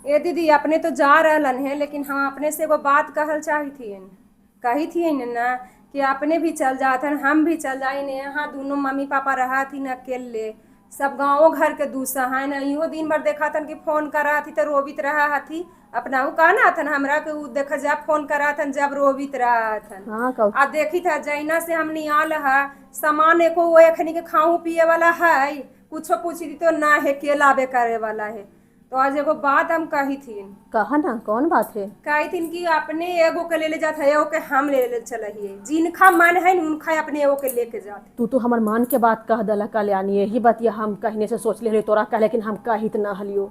ए दीदी, अपने तो जा रहलन है, लेकिन हम अपने से एगो बात कहल चाहथिन, कही थी ना कि अपने भी चल जाथन, हम भी चल जाइन। यहाँ दोनों मम्मी पापा रहथिन अकेले, सब गाँवों घर के दूसरा है ना। इहो दिन भर देखा थन कि फोन करा हथी तो रोवित रहा हथी। अपना उ कहना हथन हमरा के उ देख जा फोन करा हथन जब रोवित रहा हथन। हाँ कहू। आ देखी था जैना से हम नियाल है सामान एको वो एखनी के खाऊं पिए वाला है, कुछो पूछी थी तो ना है के लाबे करे वाला है। तो आज एगो बात हम कही थी। कहा ना, कौन बात है? कही थी कि अपने एगो के ले ले जात है, एगो के हम ले ले चलहिए। जिनका मन है न उनका अपने एगो के लेके जात। तू तो हमर मान के बात कह दला कल्याणी। यही बतिया हम कहने से सोच ले तोरा कह, लेकिन हम कहित ना हलियो।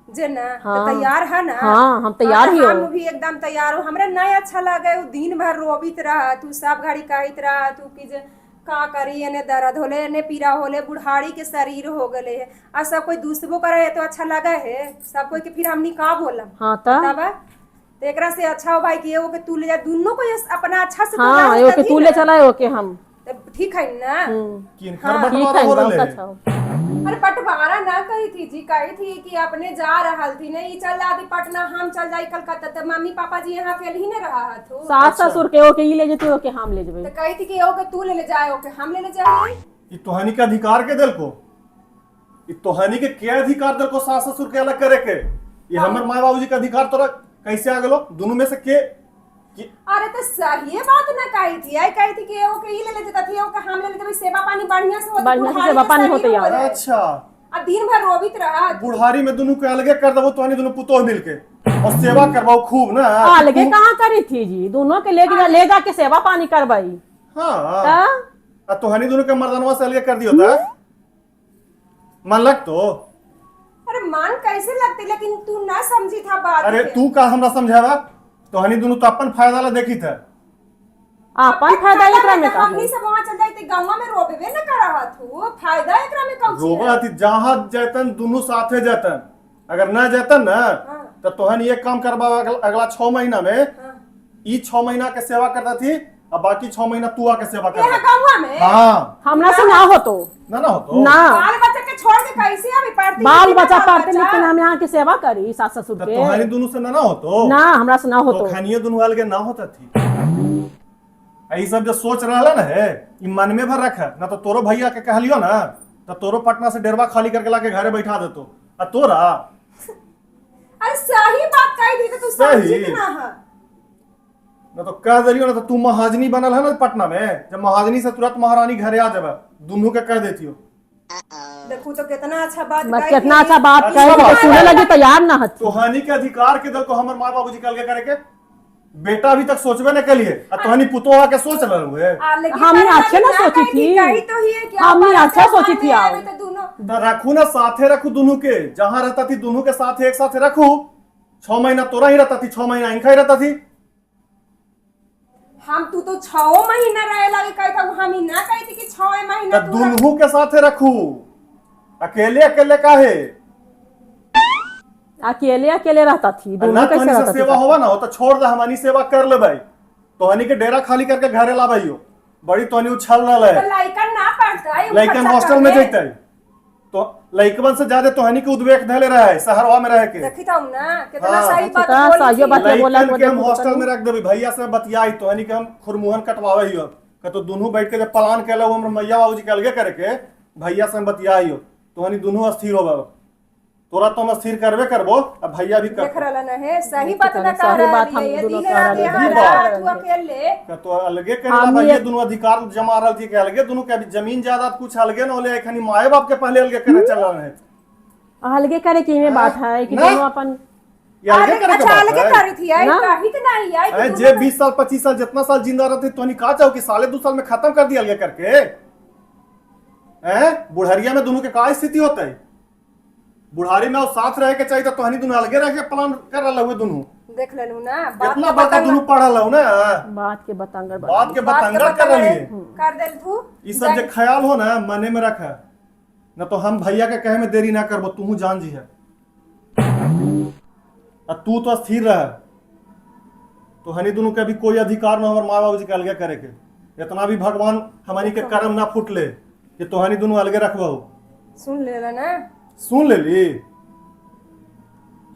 जे ना हाँ। तो तैयार है ना? हाँ, हम तैयार हाँ, ही तो हो। हम भी एकदम तैयार हो। हमरा नहीं अच्छा लगे उ दिन भर रोबित रहा तू, सब घड़ी कहत रहा तू कि जे का करी, एने दर्द होले एने पीड़ा होले, बुढ़ारी के शरीर हो गले है। आ सब कोई दूसबो करे है तो अच्छा लगे है सब कोई के, फिर हमनी का बोलम? हाँ त तब तो एकरा से अच्छा हो भाई कि एगो के तू ले जा, दोनों को ये अपना अच्छा से तो हाँ, रहे एगो के तभी तू ले ना। चला, एगो के हम। तो ठीक है ना? किनकर ठीक बंटवारा है, हो बहुत रहले है? अच्छा हो। अरे बंटवारा ना कही थी जी, कही थी कि अपने जा रहल थी नहीं, चल जाती पटना, हम चल जाई कलकत्ता, तो मम्मी पापा जी यहाँ अकेले ही न रहा हथु। सास ससुर के एगो के ई ले जेते, एगो के हम ले जेबै। तो कही थी कि एगो के तू ले ले जाए, ओके हम ले ले जाए। ई तोहनी के अधिकार के देलको? ई तोहनी के के अधिकार देलको सास ससुर के अलग करे के? ई हमर माय बाबूजी के अधिकार तोरा कैसे आ गेलो? दोनों में से के अरे तो सही बात ना कही थी, आई कही थी कि एगो के ई ले ले जाती, एगो के हम ले ले जेबै, सेवा पानी बढ़िया से होते, बढ़िया से बुढ़ारी सेवा के पानी शरीर होते हो यार। जाए। अच्छा। आ दिन भर रोबित रहा। बुढ़ारी में दोनों के अलगे कर देबो तोहनी दोनों पुतोह मिलके और सेवा करवाओ खूब ना। अलगे कहाँ करी थी जी, दोनों के लेके जा, ले जाके सेवा पानी करबई। हाँ। त आ तोहनी दोनों के मर्दानवा से अलगे कर दियो ता मन लग तो? अरे मन कैसे लगते, लेकिन तू ना समझी था बात अरे के। तू का हमरा समझावा? तोहनी दोनों तो अपन फायदा ला देखी था। अपन फायदा एकरा में का हमनी है? सब वहां चल जाते गांवा में रोबेबे न कर थू, फायदा एकरा में कौन? रोबा थी जहां जैतन दोनों साथे जैतन, अगर ना जैतन ना तो तोहन ये काम करवा, अगला 6 महीना में ई 6 महीना के सेवा करता थी और बाकी 6 महीना तू आके सेवा यहाँ कर। गांवा में? हाँ। हमरा से ना होतो। ना ना हो तो ना। बाल बच्चा के छोड़ के कैसे अभी पढ़ती? बाल बच्चा पढ़ते लिखते हम यहाँ के सेवा करी सास ससुर तो के? तोहनी दोनों से ना ना हो तो? ना, हमरा से ना तो होतो। खानिए दोनों अलगे ना होता थी। आ ई सब जो सोच रहा ना है ई मन में भर रखा ना, तो तोरो भैया के कहलियो ना तो तोरो पटना से डेरवा खाली करके लाके घरे बैठा देतो आ तोरा। अरे सही बात कही दी तो तू सही। समझी ना है। ना तो कह दिलियो ना तो तू महाजनी बनल है ना पटना में, जब महाजनी से तुरंत महारानी घरे आ जाबे, दोनों के कह देती हो। देखू तो कितना अच्छा बात बस कही कितना थी। अच्छा बात अच्छा कही तो बात। सुने लगी तैयार ना हती। तोहानी के अधिकार के दल को हमर माँ बाबूजी के अलगे करे के बेटा अभी तक सोचबे न कलिए आ तोहनी पुतोह के सोच रहल हुए। आ, लेकिन हमने पता अच्छे ना नहीं सोची कही थी। कही तो ही है कि हमने आप अच्छा ऐसे सोची मन थी में आओ। आवे तो दोनों तो रखू ना साथे, रखू दोनों के, जहां रहता थी दोनों के साथ एक साथ रखू। 6 महीना तोरा ही रहता थी, 6 महीना इनका ही रहता थी। हम तू तो 6 महीना रहे लगे कही था, हम ही ना कही थी कि 6 महीना तो तू रह। दोनों के साथे रखू, अकेले अकेले काहे? अकेले अकेले रहता थी ना दोनों कैसे तोहनी से रहता सेवा थी? होवा ना हो तो छोड़ दे, हमारी सेवा कर ले भाई। तोहनी के डेरा खाली करके घरे लाबई हो, बड़ी तोहनी उछल रहल तो है। लइकन ना पढ़ता है, उ लइकन खर्चा हॉस्टल में करले। जैते तो लइकवन से ज्यादा तोहनी के उद्वेग धैले रहे शहरवा में रह के। देखी तो ना कितना हाँ। सही बात अच्छा, बोली सही थी। बात है। बोला लइकन के हम बोला हॉस्टल में रख देबी, भैया से बतियाई तोहनी के हम खुरमुहन कटवावे हियो के तो दोनों बैठ के जब प्लान केले हमर मैया बाबूजी के अलगे करे के, भैया से हम बतियाई हो तोहनी दोनों अस्थिर होबे। तोरा तो हम अस्थिर करबे करबो आ भैया भी देख कर। रहल न है सही बात ना कह सही बात रहल हम है दोनों दिन कह रात रहल यहाँ है। रहा तू अकेले। के तो अलगे करे हम भैया ये- दोनों अधिकार जमा रहल थी के अलगे दोनों के अभी जमीन जायदाद कुछ अलगे न होले, एखनी माए बाप के पहले अलगे करे चल रहे हैं। अलगे करे की में बात है कि ना। दोनों अपन ये अलगे करे के अच्छा बात अलगे है। करी थी आई ना। कही तो नहीं आई अरे जे 20 साल 25 साल जितना साल जिंदा रहते तोहनी का चाहो कि साले 2 साल में खत्म कर दिया अलगे करके? हैं बुढ़रिया में दोनों के का स्थिति होता है? बुढ़ारी में और साथ रहे के चाहिए तो तोहनी दोनों अलगे रह के प्लान कर रहा हुए दोनों। देख लेलू ना बात कितना के बड़का बतंगड़- दोनों पढ़ल हो ना। बात के बतंगड़ बना। बात के बात के बतंगड़ कर रही है। कर देल तू। ई सब जे ख्याल हो ना मने में रख, न तो हम भैया के कहे में देरी ना करबो, तू जान जी है। आ तू तो स्थिर रह, तो हनी दोनों के भी कोई अधिकार न हमर माँ बाबूजी के अलगे करे के। इतना भी भगवान हमनी के कर्म ना फूटले कि तोहनी दोनों अलगे रखबो। सुन लेला ना? सुन लेली,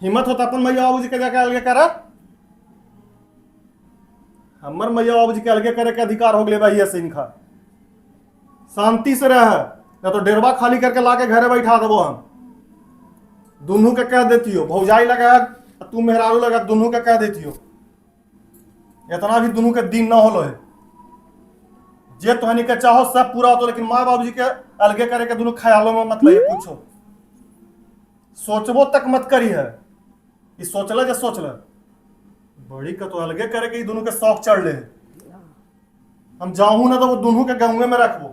हिम्मत होता अपन मैया बाबूजी के जाके अलगे करा। हमर मैया बाबूजी के अलगे करे के अधिकार हो गए भैया से इनका। शांति से रह, ना तो डेरवा खाली करके लाके घरे बैठा देबो हम। दुनू के कह देती हो, भौजाई लगा आ तू मेहरारू लगा, दुनू के कह देती हो। इतना भी दुनू के दिन ना होलो है। जे तोहनी के चाहो सब पूरा होतो, लेकिन माँ बाबूजी के अलगे करे के दुनू ख्यालों में मत लगे, पूछो सोचबो तक मत करी है। ई सोचले जे सोचले बड़ी का तो अलगे करे के ई दुनू के शौक चढ़ ले। हम जाऊं ना तो वो दुनू के गाँवे में रखबो।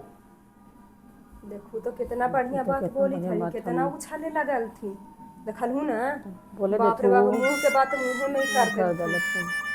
देखू तो कितना बढ़िया बात कितना बोली बढ़िया थी, बात। कितना उछाले लगल थी, देखलहू ना? बोले। बाप रे देखू। बाप, मुंह के बात मुंह में ही कर कर देलथी। देलथुन।